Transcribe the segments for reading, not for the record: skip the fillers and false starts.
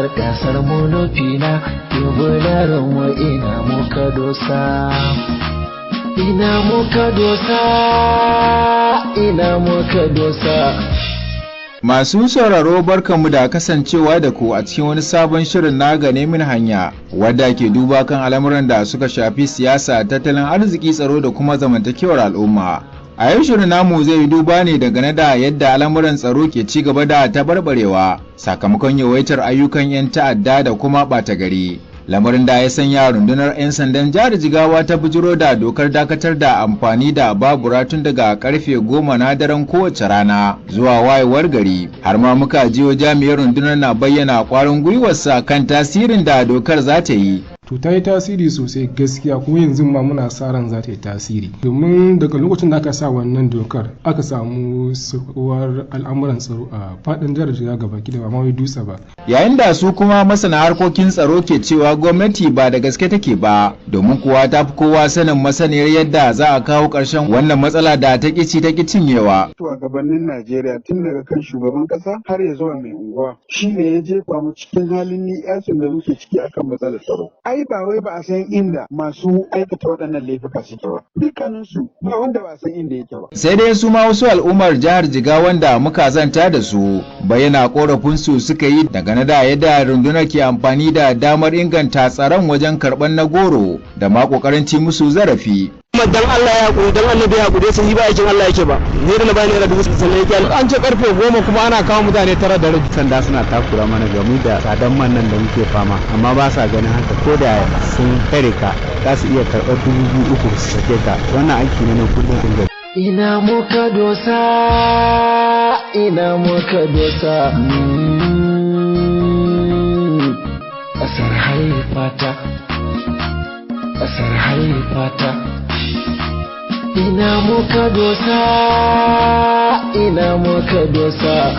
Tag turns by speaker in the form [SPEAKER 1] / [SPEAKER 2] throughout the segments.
[SPEAKER 1] Kasar kasar mu nufina, dubularin mu ina muka dosa. Ina muka dosa, ina muka dosa.
[SPEAKER 2] Masu sauraro, barkanmu da kasancewa da ku a cikin wani sabon shirin na Gane Min Hanya, wadda ke duba kan al'amuran da suka shafi siyasa, tattalin arziki, tsaro da kuma zamantakewar al'umma. A yau shirin namu zai yi duba ne dangane da yadda al'amuran tsaro ke ci gaba da tabarbarewa sakamakon yawaitar ayyukan 'yan ta'adda da kuma ɓata gari. Lamarin da ya sanya rundunar 'yan sandan jihar Jigawa ta bijiro da dokar dakatar da amfani da babura tun daga karfe 10 na daren kowace rana zuwa wayewar gari. Har ma muka jiyo jami'ar rundunar na bayyana kwarin gwiwarsa kan tasirin da dokar za ta yi.
[SPEAKER 3] To, ta yi tasiri sosai gaskiya, kuma yanzu ma muna sa ran za ta yi tasiri, domin daga lokacin da aka sa wannan dokar aka samu sauƙuwar al'amuran tsaro a faɗin jihar Jigawa gaba ki da ba ma wai Dutse ba.
[SPEAKER 2] Yayin da su kuma masana harkokin tsaro ke cewa gwamnati ba da gaske take ba, domin kuwa ta fi kowa sanin masaniyar yadda za a kawo ƙarshen wannan matsala da ta ƙici ta ƙi cinyewa.
[SPEAKER 4] Shugabannin Najeriya, tun daga kan shugaban kasa har ya zuwa mai unguwa, shi ne ya jefa mu cikin halin ni'yasun da muke ciki akan matsalar tsaro. Ai ba wai ba a san inda masu aikata waɗannan laifuka suke ba. Dukkaninsu ba wanda ba a san inda yake ba.
[SPEAKER 2] Sai dai su ma wasu al'ummar jihar Jigawa da muka zanta da su bayyana korafinsu suka yi dangane da yadda rundunar ke amfani da damar inganta tsaron wajen karɓar na goro da ma ƙoƙarin ci musu zarafi.
[SPEAKER 5] Kuma dan Allah ya hakuri, dan Annabi ya hakuri, sai ba aikin Allah yake ba. Ne da na bani naira 1000 sannan yake.
[SPEAKER 6] An ce karfe 10 kuma ana kawo mutane 9:30.
[SPEAKER 7] Sanda suna takura mana game da tsadan man nan da muke fama, amma ba sa ganin haka. Ko da sun kare ka, za su iya karɓar 2000, 3000 su sake ka. Wannan aiki ne na kullum gari.
[SPEAKER 1] Ina muka dosa, ina muka dosa. Ƙasar haifata, ƙasar haifata. Ina muka dosa, ina muka dosa.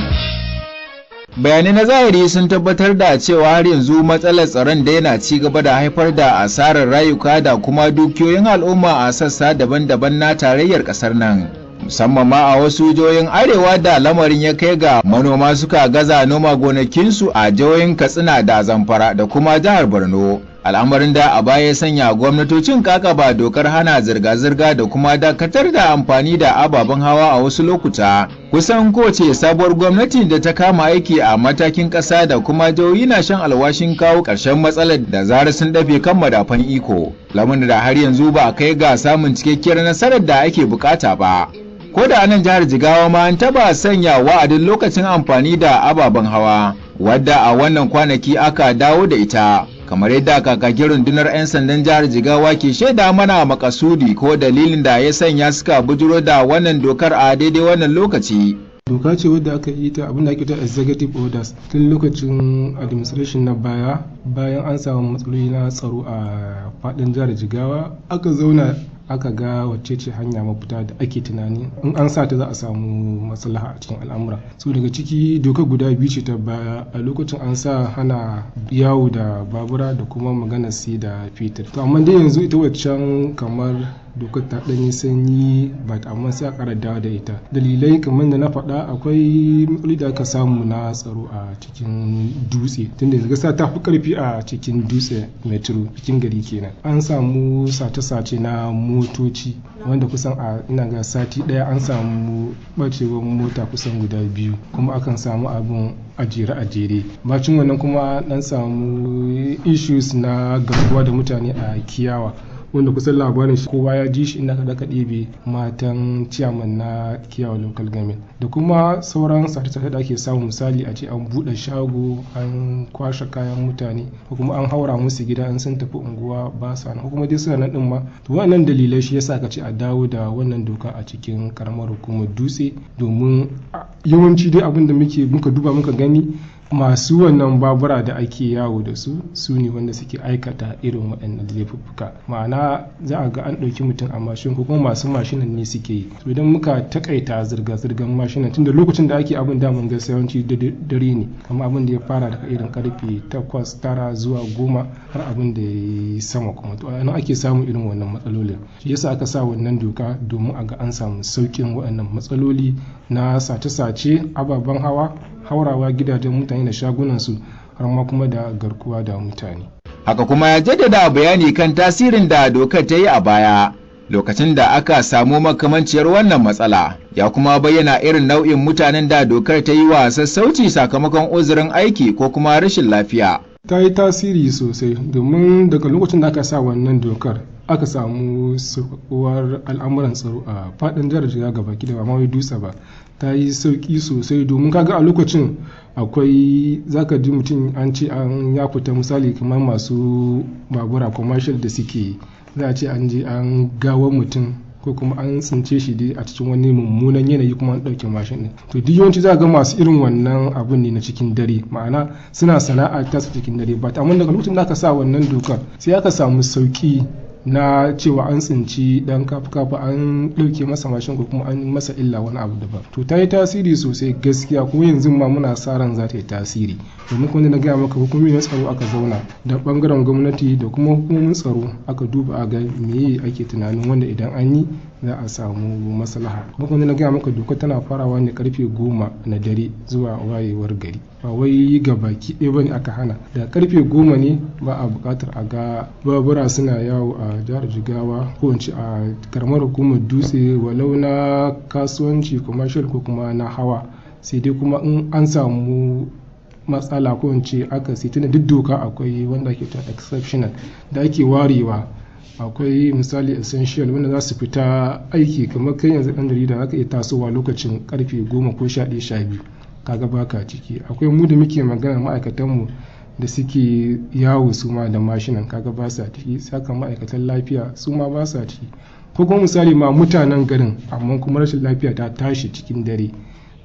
[SPEAKER 2] Bayanai na zahiri sun tabbatar da cewa har yanzu matsalar tsaron da yana ci gaba da haifar da asarar rayuka da kuma dukiyoyin al'umma a sassa daban-daban na tarayyar kasar nan, musamman ma a wasu jihohin arewa da lamarin ya kai ga manoma suka gaza noma gonakinsu a jihohin Katsina da Zamfara da kuma jihar Borno, al'amarin da a baya ya sanya gwamnatocin kakaba dokar hana zirga-zirga da kuma dakatar da amfani da ababen hawa a wasu lokuta. Kusan kowace sabuwar gwamnati da ta kama aiki a matakin ƙasa da kuma jihohi na shan alwashin kawo ƙarshen matsalar da zarar sun dafe kan madafan iko, lamarin da har yanzu ba a kai ga samun cikakkiyar nasarar da ake bukata ba. Ko da anan jihar Jigawa ma an taba sanya wa'adin lokacin amfani da ababen hawa, wadda a wannan kwanaki aka dawo da ita, kamar yadda kakakin rundunar 'yan sandan jihar Jigawa ke shaida mana makasudi ko dalilin da ya sanya suka bujuro da wannan dokar a daidai wannan lokaci.
[SPEAKER 3] Doka ce wadda aka yi ta, abinda ake ta executive orders, tun lokacin administration na baya. Bayan an samu matsaloli na tsaro a fadin jihar Jigawa, aka zauna aka ga wacce ce hanya mafita da ake tunani in an sa ta za a samu maslaha a cikin al'amura. So daga ciki doka guda biyu ce ta baya. A lokacin an sa hana yawo da babura da kuma magana sai da fetur. To, amma dai yanzu ita waccan kamar dokar ta ɗanyi sanyi ba, amma sai a ƙara dawo da ita. Dalilai kamar da na faɗa, akwai matsaloli da aka samu na tsaro a cikin Dutse, tunda yanzu gaskiya ta fi ƙarfi a cikin Dutse Metro, cikin gari kenan. An samu sace-sace na motoci, wanda kusan a ina ga sati ɗaya an samu ɓacewar mota kusan guda biyu, kuma akan samu abin a jere a jere. Bacin wannan kuma an samu issues na garkuwa da mutane a Kiyawa, wanda kusan labarin shi kowa ya ji shi, inda aka ɗebe matan ciyaman na Kiyawa Local Government, da kuma sauran sace-sace da ake samu. Misali, a ce an buɗe shago an kwashe kayan mutane, ko kuma an haura musu gida an sun tafi unguwa ba sa nan, ko kuma dai suna nan din ma. To, wannan dalilai shi yasa aka ce a dawo da wannan doka a cikin karamar hukumar Dutse, domin yawanci dai abin da muka duba muka gani, masu wannan babura da ake yawo da su, su ne wanda suke aikata irin waɗannan laifuffuka. Ma'ana, za a ga an ɗauki mutum a mashin, ko kuma masu mashinan ne suke yi. To, idan muka takaita zirga-zirgar mashinan, tunda lokacin da ake abin damun gaskiya yawanci dare ne, kamar abin da ya fara daga irin karfe 8, 9 zuwa 10 har abin da ya yi sama kuma, to a nan ake samun irin wannan matsalolin. Shi yasa aka sa wannan doka, domin a ga an samu sauƙin waɗannan matsaloli na sace-sace ababen hawa, haurawa gidajen mutane da shagunansu, har har ma kuma da garkuwa da mutane.
[SPEAKER 2] Haka kuma ya jaddada bayani kan tasirin da dokar ta yi a baya lokacin da aka samu makamanciyar wannan matsala, ya kuma bayyana irin nau'in mutanen da dokar ta yi wa sassauci sakamakon uzurin aiki ko kuma rashin lafiya.
[SPEAKER 3] Ta yi tasiri sosai, domin daga lokacin da aka sa wannan dokar aka samu sauƙuwar al'amuran tsaro a faɗin jihar Jigawa gaba ki da ba ma wai Dutse ba. Ta yi sauƙi sosai, domin kaga a lokacin akwai zaka ji mutum an ce an ya fita, misali kamar masu babura commercial da suke, za a ce an je an gawa mutum ko kuma an tsince shi dai a cikin wani mummunan yanayi, kuma an ɗauke mashin ɗin. To, duk yawanci za ga masu irin wannan abun ne na cikin dare, ma'ana suna sana'a ta su cikin dare ba. Amma daga lokacin da aka sa wannan dokar, sai aka samu sauki na cewa an tsinci dan kafa-kafa an ɗauke masa mashin ko kuma an masa illa wani abu daban. To, ta yi tasiri sosai gaskiya, kuma yanzu ma muna sa ran za ta yi tasiri, domin kuma na gaya maka, hukumomi na tsaro aka zauna da bangaren gwamnati da kuma hukumomin tsaro, aka duba a ga meye ake tunanin wanda idan an yi za a samu maslaha. Kuma kuma na gaya maka, doka tana farawa ne karfe 10 na dare zuwa wayewar gari. Ba wai ga baki ɗaya bane aka hana. Da karfe 10 ne ba a buƙatar a ga babura suna yawo a jihar Jigawa, ko in ce a karamar hukumar Dutse, walau na kasuwanci commercial ko kuma na hawa. Sai dai kuma in an samu matsala, ko in ce akasi, tunda duk doka akwai wanda ake ta exceptional da ake warewa. Akwai misali essential wanda za su fita aiki, kamar kai yanzu ɗan jarida za ka iya tasowa lokacin karfe 10 ko 11, 12, kaga baka ciki. Akwai mu da muke magana, ma'aikatanmu da suke yawo su ma da mashinan, kaga ba sa ciki. Saka ma'aikatan lafiya su ma ba sa ciki, ko kuma misali ma mutanen garin, amma kuma rashin lafiya ta tashi cikin dare,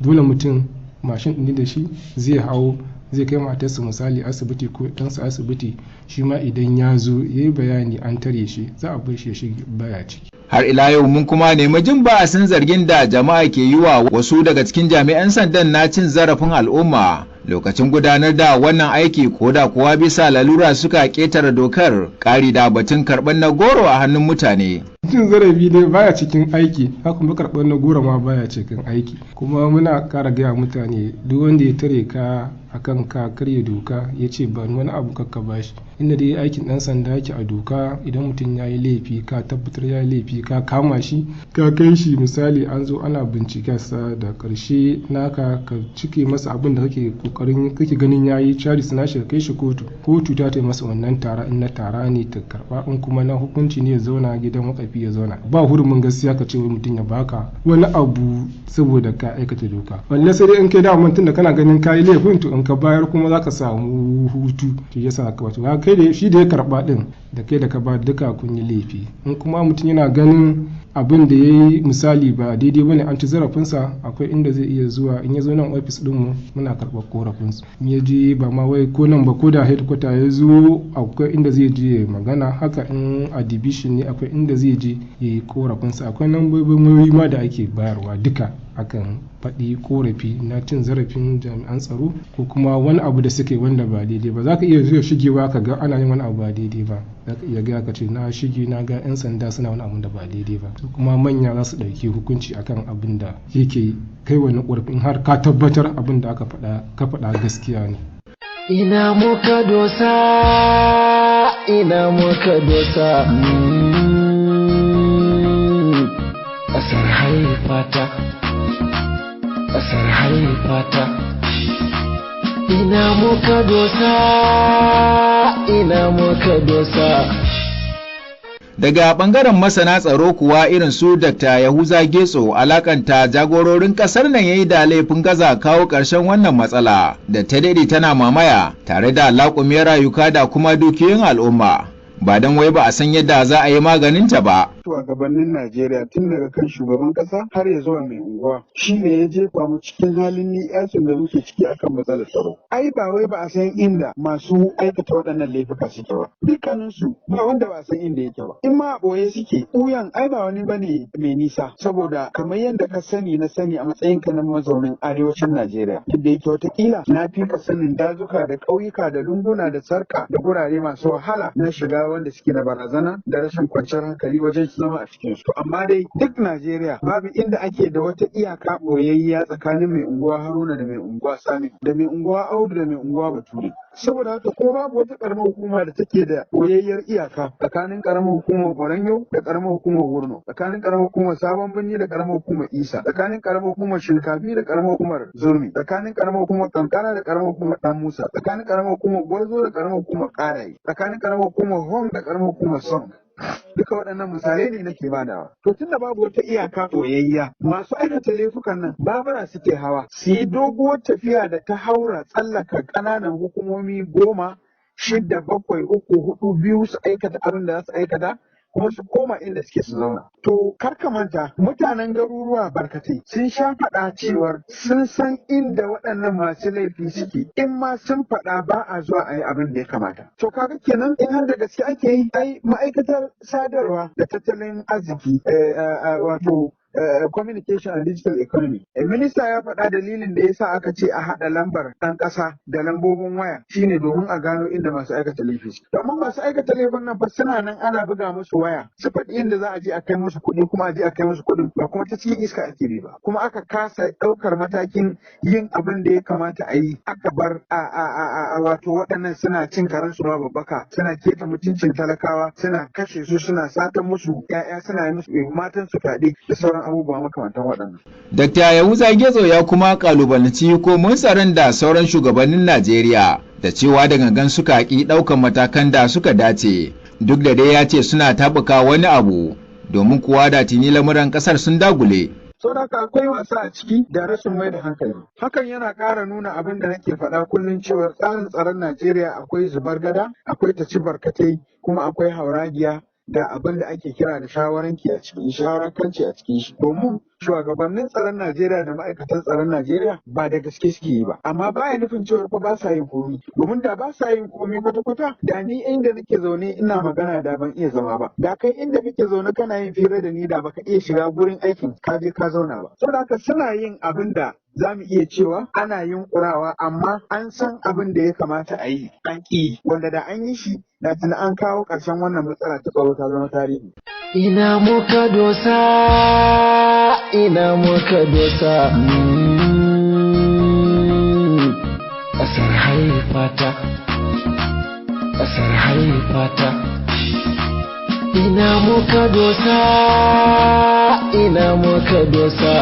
[SPEAKER 3] dole mutum mashin ɗin da shi zai hau zai kai matarsa misali asibiti ko ɗansa asibiti. Shi ma idan ya zo ya yi bayani an tare shi, za a bar shi ya shige, baya ciki.
[SPEAKER 2] Har ila yau mun kuma nemi jin ba'asin zargin da jama'a ke yi wa wasu daga cikin jami'an sandan na cin zarafin al'umma lokacin gudanar da wannan aiki, ko da kuwa bisa lalura suka ketare dokar, ƙari da batun karɓar na goro a hannun mutane.
[SPEAKER 3] Cin zarafi dai baya cikin aiki, haka kuma karɓar na goro ma baya cikin aiki. Kuma muna ƙara gaya mutane, duk wanda ya tare ka akan ka karya doka ya ce ba wani abu, kakka bashi. Inda dai aikin ɗan sanda yake a doka, idan mutum ya yi laifi, ka tabbatar ya yi laifi, ka kama shi, ka kai shi, misali an zo ana bincike sa, da ƙarshe naka ka cike masa abin da kake kokarin kake ganin ya yi charges nashi, ka kai shi kotu. Kotu ta ta masa wannan tara, in na tara ne ta karba, in kuma na hukunci ne ya zauna gidan wakafi ya zauna. Ba hurumin gaskiya ka ce wai mutum ya baka wani abu saboda ka aikata doka. Walle sai dai in kai da tun da kana ganin kayi laifin, to in ka bayar kuma zaka samu hutu, shi yasa ka wato kai da shi da ya karba din da kai da ka ba duka kun yi laifi. In kuma mutum yana ganin abin da ya yi misali ba daidai bane, an ci zarafinsa, akwai inda zai iya zuwa. In ya zo nan ofis dinmu muna karɓar korafinsu. In ya je, ba ma wai ko nan ba, ko da headquarter ya zo, akwai inda zai je ya magana. Haka in a division ne, akwai inda zai je ya yi korafinsa. Akwai lambobin wayoyi ma da ake bayarwa duka, akan faɗi korafi na cin zarafin jami'an tsaro ko kuma wani abu da suka yi wanda ba daidai ba. Za ka iya zuwa shigewa ka ga ana yin wani abu ba daidai ba, za ka iya gaya ka ce na shige na ga 'yan sanda suna wani abu da ba daidai ba. Kuma manya za su ɗauki hukunci akan abin da yake kai wani korafin, har ka tabbatar abin da aka faɗa ka faɗa gaskiya ne.
[SPEAKER 1] Ina muka dosa, ina muka dosa. Ƙasar haifata, ƙasar haifata. Ina muka dosa, ina muka dosa.
[SPEAKER 2] Daga bangaren masana tsaro kuwa, irin su Dr. Yahuza Getso, alakanta jagororin kasar nan yayi da laifin gaza kawo ƙarshen wannan matsala da ta daɗe tana mamaya tare da laƙumiyar rayuka da kuma dukiyoyin al'umma. Ba don wai ba a san yadda za a yi maganinta ba.
[SPEAKER 4] Shugabannin Najeriya, tun daga kan shugaban kasa har ya zuwa mai unguwa, shi ne ya jefa mu cikin halin ni'yasin da muke ciki akan matsalar tsaro. Ai ba wai ba a san inda masu aikata waɗannan laifuka suke ba. Dukkanin su ba wanda ba a san inda yake ba. In ma a ɓoye suke, ɓuyan ai ba wani bane mai nisa, saboda kamar yadda ka sani na sani a matsayin ka na mazaunin arewacin Najeriya. Duk da yake watakila na fi ka sanin dazuka da ƙauyuka da lunguna da sarka da gurare masu wahala na shiga wanda suke da barazana da rashin kwanciyar hankali wajen masu zama a cikin su. Amma dai duk Najeriya babu inda ake da wata iyaka boyayya tsakanin mai unguwa Haruna da mai unguwa Sani da mai unguwa Audu da mai unguwa Bature. Saboda haka ko babu wata karamar hukuma da take da boyayyar iyaka tsakanin karamar hukumar Goranyo da karamar hukumar Wurno, tsakanin karamar hukumar Sabon Birni da karamar hukumar Isa, tsakanin karamar hukumar Shinkafi da karamar hukumar Zurmi, tsakanin karamar hukumar Kankara da karamar hukumar Dan Musa, tsakanin karamar hukumar Gwarzo da karamar hukumar Karaye, tsakanin karamar hukumar Hong da karamar hukumar Song. Duka waɗannan misalai ne nake badawa. To tunda babu wata iyaka boyayya, masu aikata laifukan nan babura suke hawa, su yi doguwar tafiya da ta haura tsallaka ƙananan hukumomi 10, 6, 7, 3, 4, 2 su aikata abin da za su aikata, kuma su koma inda suke su zauna. To kar ka manta, mutanen garuruwa barkatai sun sha faɗa cewar sun san inda waɗannan masu laifi suke, in ma sun faɗa ba a zuwa a yi abin da ya kamata. To kaga kenan in har da gaske ake yi, ai ma'aikatar sadarwa da tattalin arziki, wato communication and digital economy. Minista ya faɗa dalilin da yasa aka ce a haɗa lambar ɗan ƙasa da lambobin waya shine domin a gano inda masu aikata laifi suke. To amma masu aikata laifin nan fa suna nan ana buga musu waya su faɗi inda za a je a kai musu kuɗi, kuma a je a kai musu kuɗin, ba kuma ta cikin iska ake bi ba. Kuma aka kasa ɗaukar matakin yin abin da ya kamata a yi, aka bar a wato waɗannan suna cin karensu ba babbaka, suna keta mutuncin talakawa, suna kashe su, suna satan musu 'ya'ya, suna yi musu matan su fyaɗe da sauran abubuwa makamantan waɗannan.
[SPEAKER 2] Dr. Yahuza Getso ya kuma kalubalanci hukumomin tsaron da sauran shugabannin Najeriya da cewa da gangan suka ƙi ɗaukan matakan da suka dace, duk da dai ya ce suna taɓuka wani abu, domin kuwa da tuni lamuran ƙasar sun dagule.
[SPEAKER 4] Saboda haka akwai wasa a ciki da rashin mai da hankali. Hakan yana ƙara nuna abin da nake faɗa kullum cewa tsarin tsaron Najeriya akwai zubar gada, akwai taci barkatai, kuma akwai hauragiya da abin da ake kira da shawaranki a cikin shawarankanci a cikin shi. Domin shugabannin tsaron Najeriya da ma'aikatan tsaron Najeriya ba da gaske suke yi ba, amma baya nufin cewa fa ba sa yin komi, domin da ba sa yin komi kwata-kwata, da ni inda nake zaune ina magana da ban iya zama ba, da kai inda kake zaune kana yin fira da ni da baka iya shiga gurin aikin ka je ka zauna ba. Saboda haka suna yin abin da za mu iya cewa ana yunƙurawa, amma an san abin da ya kamata a yi an ƙi, wanda da an yi shi da tuni an kawo ƙarshen wannan matsala ta tsaro ta zama tarihi.
[SPEAKER 1] Ina muka dosa, ina muka dosa, ƙasar haifata, ƙasar haifata. Ina muka dosa, ina muka dosa.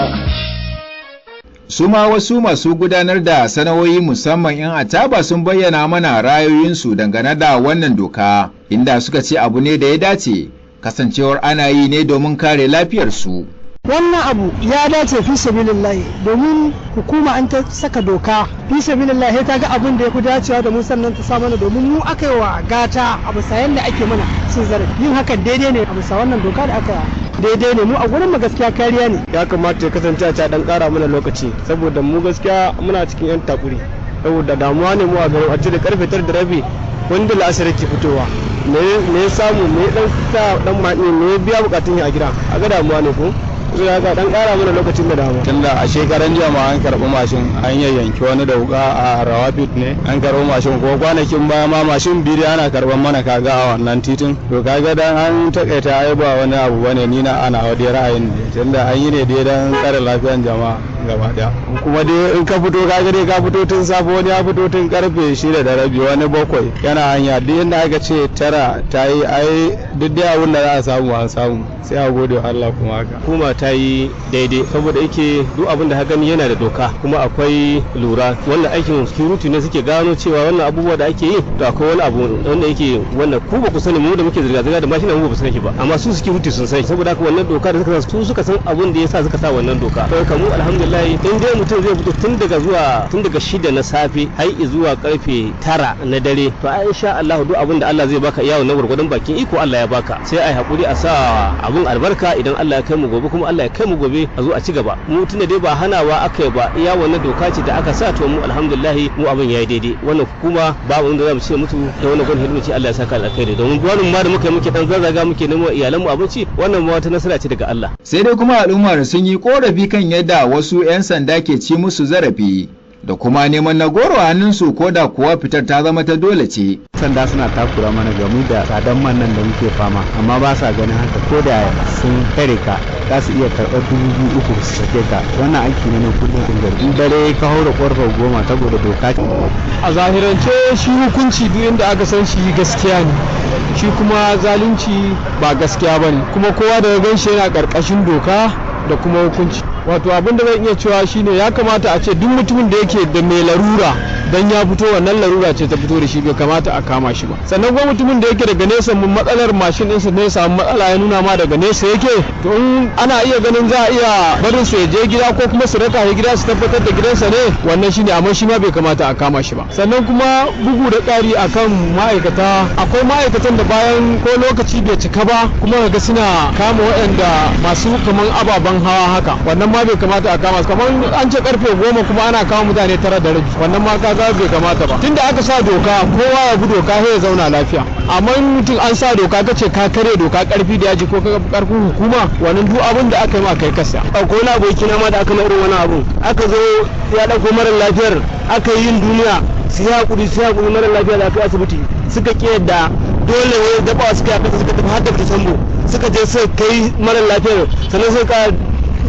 [SPEAKER 2] Su ma wasu masu gudanar da sana'o'i, musamman 'yan ataba, sun bayyana mana ra'ayoyinsu dangane da wannan doka, inda suka ce abu ne da ya dace, kasancewar ana yi ne domin kare lafiyarsu.
[SPEAKER 8] Wannan abu ya dace fi sabilillahi, domin hukuma an ta saka doka fi sabilillahi ta ga abin da ya fi dacewa da mu sannan ta sa mana, domin mu aka yi wa gata a bisa yadda ake mana cin zarafi. Yin hakan daidai ne a bisa wannan doka da aka daidai ne, mu a gurin mu gaskiya kariya ne.
[SPEAKER 6] Ya kamata ya kasance a ci dan kara mana lokaci, saboda mu gaskiya muna cikin yan takuri, saboda damuwa ne mu a garin a ce da karfe 9:30 wanda la'asar yake fitowa, me ya samu, me dan sa dan maɗi, me biya bukatun a gida, a ga damuwa ne ko sai haka dan kara mana lokacin da dama.
[SPEAKER 9] Tunda a shekaran jiya ma an karɓi mashin, an yayyanki wani da wuka a Rawabit ne an karɓi mashin, ko kwanakin baya ma mashin biyu ana karɓan mana kaga a wannan titin. To kaga dan an takaita ai ba wani abu bane, ni na ana wadai ra'ayin ne, tunda an yi ne dai dan tsare lafiyan jama'a gaba daya. Kuma dai in ka fito kaga dai ka fito tun safe, wani ya fito tun karfe 6:30, wani 7 yana hanya, duk inda aka ce 9 ta yi ai duk dai abin da za a samu an samu, sai a gode wa Allah kuma haka.
[SPEAKER 5] Hukuma ta yi daidai, saboda yake duk abin da gani yana da doka kuma akwai lura. Wannan aikin security ne suke gano cewa wannan abubuwa da ake yi, to akwai wani abu wanda yake wannan ku ba ku sani, mu da muke zirga zirga da mashina mu ba ku sani shi ba, amma su security sun sani. Saboda haka wannan doka da suka sa, su suka san abin da yasa suka sa wannan doka. To kamu alhamdulillah, in dai mutum zai fito tun daga zuwa tun daga 6 na safe har zuwa karfe 9 na dare, to ai insha Allah duk abin da Allah zai baka iya wannan gurgurdan bakin iko Allah ya baka, sai ai hakuri a sa abun albarka. Idan Allah ya kai mu gobe, kuma Allah ya kai mu gobe a zo a ci gaba. Mu tunda dai ba hanawa aka yi ba, iya wannan doka ce da aka sa, to mu alhamdulillah mu abin yayi daidai. Wannan hukuma babu wanda zamu ce mutu da wannan gwamnati mu ce Allah ya saka alkhairi, domin wannan ma da muka muke dan zazzaga muke nemo iyalan mu abinci, wannan ma wata nasara ce daga Allah.
[SPEAKER 2] Sai dai kuma al'ummar sun yi korafi kan yadda wasu 'yan sanda ke ci musu zarafi, Da kuma neman na goro a hannunsu ko da kuwa fitar ta zama ta dole ce.
[SPEAKER 7] Sanda suna takura mana game da tsadan man nan da muke fama, amma ba sa ganin haka. Ko da sun tare ka, za su iya karɓar 2,000, 3,000 su sake ka. Wannan aiki ne na kullum gari. In dare ka haura 10:15 saboda doka.
[SPEAKER 6] A zahirance, shi hukunci duk inda aka san shi gaskiya ne, shi kuma zalunci ba gaskiya ba ne. Kuma kowa daga gan shi yana ƙarƙashin doka da kuma hukunci. Wato abin da zan iya cewa shine, ya kamata a ce duk mutumin da yake da mai larura, dan ya fito, wannan larura ce ta fito da shi, bai kamata a kama shi ba. Sannan kuma mutumin da yake daga nesa, mun matsalar mashin ɗinsa ne samu matsala, ya nuna ma daga nesa yake, to in ana iya ganin za a iya barin su ya je gida ko kuma su raka shi gida su tabbatar da gidansa ne, wannan shine, amma shi ma bai kamata a kama shi ba. Sannan kuma bugu da ƙari akan ma'aikata, akwai ma'aikatan da bayan ko lokaci bai cika ba kuma ga suna kama waɗanda masu kaman ababen hawa haka. Wannan ma bai kamata a kama su. Kamar an ce karfe 10 kuma ana kama mutane 9:30, wannan ma kaga bai kamata ba. Tunda aka sa doka, kowa ya bi doka sai ya zauna lafiya. Amma mutum an sa doka, ka ce ka kare doka karfi da yaji ko ka karfin hukuma, wannan duk abin da aka yi ma kai kasa.
[SPEAKER 10] Akwai wani aboki na ma da aka mai irin wani abun. Aka zo ya dauko mara lafiyar, aka yi yin duniya su yi hakuri, su yi hakuri, mara lafiya da aka yi asibiti suka ki yadda. Dole ne dabawa suka yi kasa, suka tafi har da Sambo, suka je suka kai mara lafiyar, sannan suka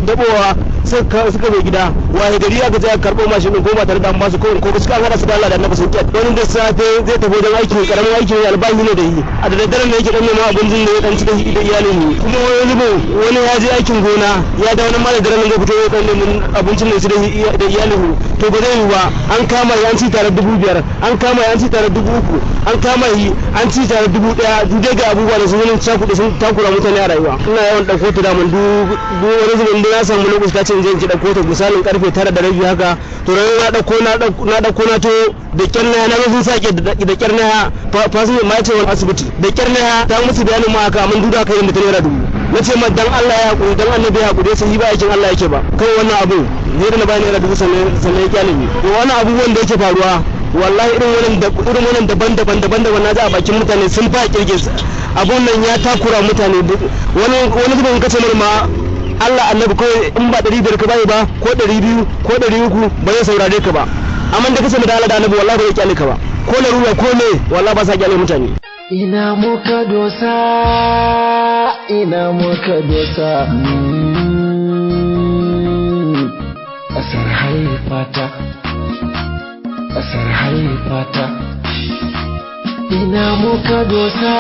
[SPEAKER 10] dabowa suka bai gida. Waye gari aka je aka karɓo mashin din, ko ba tare da an basu ko ko suka an hada su da Allah da Annabi sun kiyar. Wani da safe zai tafi wajen aiki, karamin aiki ne, albashi ne da yi, a da daddare ne yake dan nema abincin da ya dan ci da iyalin ne. Kuma wani zubin wani ya je aikin gona ya dawo, nan ma da dare zai fito ya dan nemi abincin da su da iyalin. To ba zai yi ba, an kama shi an ci tare 5,000, an kama shi an ci tare 3,000, an kama shi an ci tare 1,000. Duk dai ga abubuwa da sun zo cakuɗe, sun takura mutane a rayuwa. Ina yawan ɗauko ta damun duk wani zubin da na samu lokaci, ta ce in je in ci ɗauko ta misalin karfe 9:30 haka. To ran na ɗauko, na ɗauko, na to da kyar na sun sake da kyar na fasin ma ce wani asibiti da kyar na ta musu bayanin ma haka. Mun duda kai mutum naira 1,000. Na ce ma dan Allah ya hakuri, dan annabi ya hakuri, sai ba aikin Allah yake ba kai wannan abu ne da na bayani naira 1,000, sannan ya kyale ni. To wannan abubuwan da yake faruwa, wallahi irin wannan da irin wannan daban-daban daban-daban na ji a bakin mutane sun fa kirge. Abun nan ya takura mutane. Wani zubin kace ma Allah annabi kawai, in ba 500 ka bayi ba, ko 200 ko 300, ba zai saurare ka ba. Amma da kace da Allah da annabi, wallahi ba zai kyale ka ba. Ko larura ko ne, wallahi ba sa kyale mutane.
[SPEAKER 1] Ina muka dosa, ina muka dosa? Ƙasar haifata, ƙasar haifata. Ina muka dosa,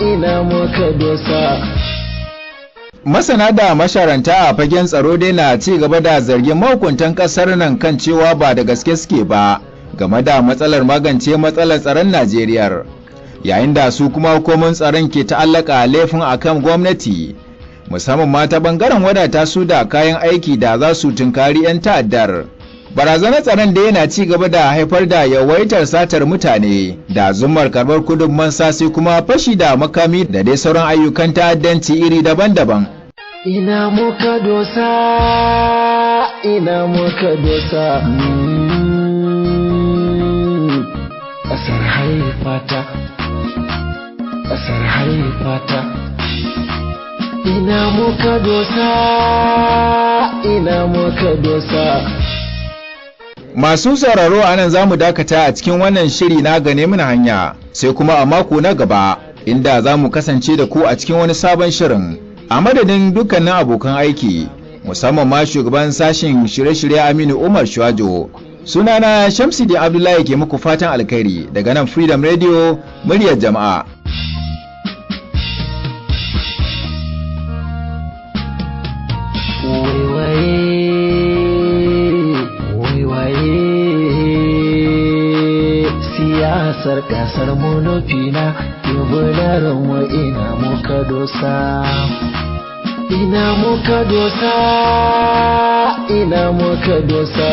[SPEAKER 1] ina muka dosa?
[SPEAKER 2] Masana da masharanta a fagen tsaro dai na ci gaba da zargin mahukuntan kasar nan kan cewa ba da gaske suke ba game da matsalar magance matsalar tsaron Najeriya. Yayin da su kuma hukumomin tsaron ke ta'allaka laifin akan gwamnati, musamman ma ta bangaren wadata su da kayan aiki da za su tunkari 'yan ta'addar. Barazanar tsaron da yana ci gaba da haifar da yawaitar satar mutane da zumar karbar kudin mansa, sai kuma fashi da makami da dai sauran ayyukan ta'addanci iri daban-daban.
[SPEAKER 1] Ina muka dosa, ina muka dosa? Ƙasar haifata, ƙasar haifata. Ina muka dosa, ina muka dosa?
[SPEAKER 2] Masu sauraro, a nan za mu dakata a cikin wannan shiri na Gane Mini Hanya, sai kuma a mako na gaba inda za mu kasance da ku a cikin wani sabon shirin. A madadin dukkanin abokan aiki, musamman ma shugaban sashen shirye-shirye Aminu Umar Shuwajo. Sunana Shamsuddin Abdullahi ke muku fatan alkhairi daga nan Freedom Radio, muryar jama'a.
[SPEAKER 1] Waiwaye siyasar kasar mu nufina mu, ina muka dosa, ina muka dosa, ina muka dosa?